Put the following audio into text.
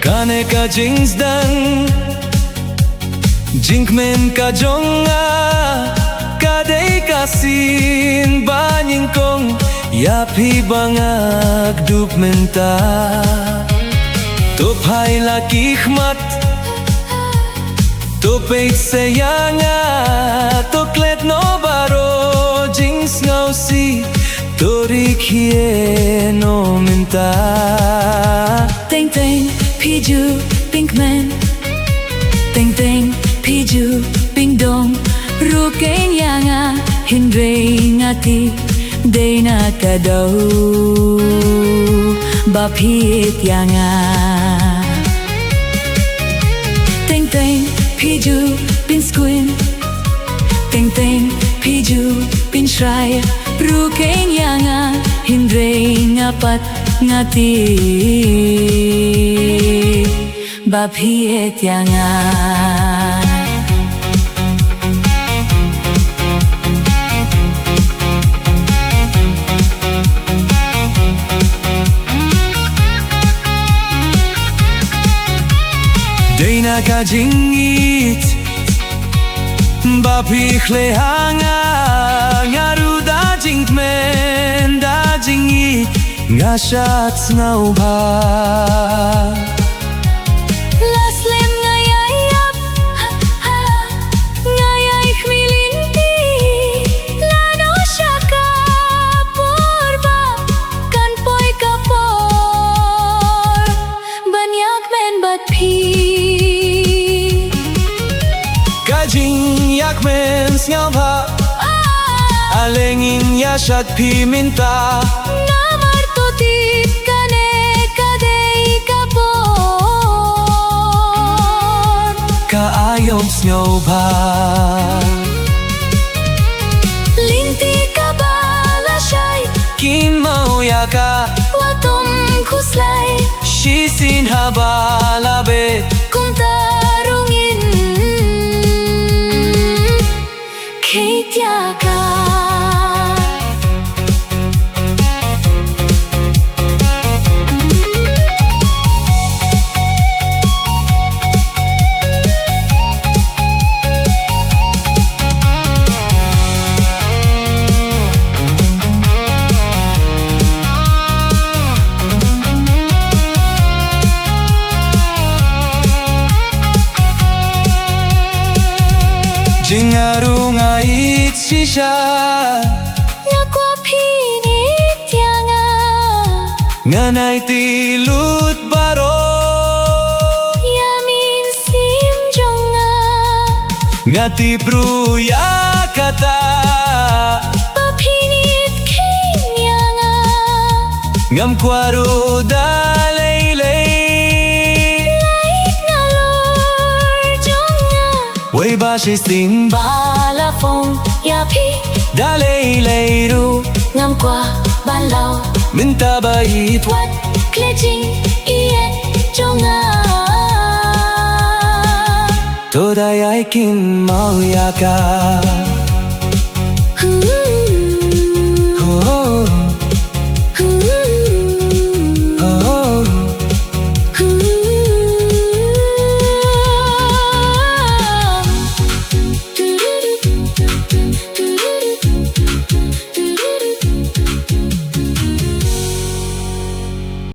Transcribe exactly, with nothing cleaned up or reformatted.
Kane ka jingsdang jingkmen ka jong nga, ka dei ka sien ba nyngkong ïa phi ba nga kdup mynta. To phai la ki khmat, to peit sa ïa nga, to klet noh baroh jingsngewsih, to ri khie noh mynta. Teng teng phi ju pynkmen, teng teng phi ju pyndong ruh kein ïa nga, hynrei nga tip dei na ka daw ba phi ïeit ïa nga. Teng teng phi ju pynskuin, teng teng phi ju pynshrai ruh kein ïa nga, hynrei nga pat nga tip ba phi ïeit ïa nga. Dei na ka jingïeit ba phi khleh ha nga, nga ruh da jingkmen da jingïeit nga shad sngewbha. La slem nga ïai ap, ha, ha, nga ïai khmih lynti, la noh sha ka por ba kan poi ka por ban ïakmen bad phi. Ka jingïakmen sngewbha, ale ngin ïa shad phi mynta. Namar to tip kane ka dei ka por, ka aïom sngewbha. Lynti kaba lashai kin maw ïa ka, wat ym khuslai. Shisien haba la beh kumta ruh ngin khie ïa ka. Jong nga ruh nga ïeit shisha. Nga kwah phin ïeit ïa nga. Ngan aiti lut baroh ïa mynsiem jong nga. Nga tip ruh ïa kata ba phin ïeit kheiñ ïa nga. Ngam kwah ruh da lei lei. Lait nalor jong nga. Wei ba shisien ba la phong ïa phi. Da lei lei ruh ngam kwah ban law. Mynta ba ïeit wat klet jingïeit jong nga. To da ïai kynmaw ïa ka.